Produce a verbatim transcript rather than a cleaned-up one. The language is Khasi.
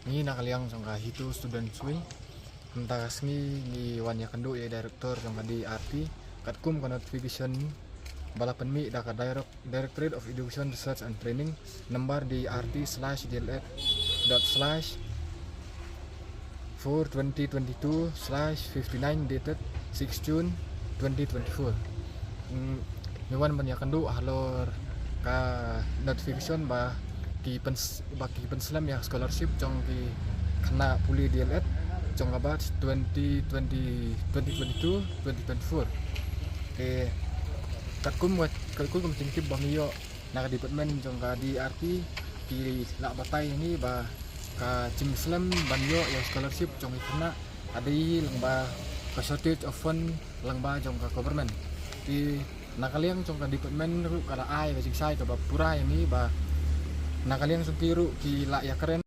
Ngi na ka liang jong ka HITO Students' Wing, mynta ka sngi ngi wan ïakynduh ïa i director jong ka DRT katkum ka notification ba la pynmih da ka Directorate of Education Research and Training, number DRT slash DLEd dot slash four twenty twenty-two slash fifty-nine, dated six June twenty twenty-four. Ngi wan ban ïakynduh halor ka notification ba ki pyn ba ki pynslem ïa scholarship jong ki khynnah pule DLEd jong ka batch twenty twenty, twenty twenty-two, twenty twenty-four. Te katkum wat katkum ka jingtip ba ngi ïoh na ka department jong ka DRT, ki la batai ïa ngi ba ka jingslem ban ïoh ïa scholarship jong ki khynnah ka dei lyngba ka shortage of fund lyngba jong ka government. Te na ka liang jong ka department ruh ka la ai ka jingshai kaba pura ïa ngi ba na ka liang jong ki ruh ki la ïakren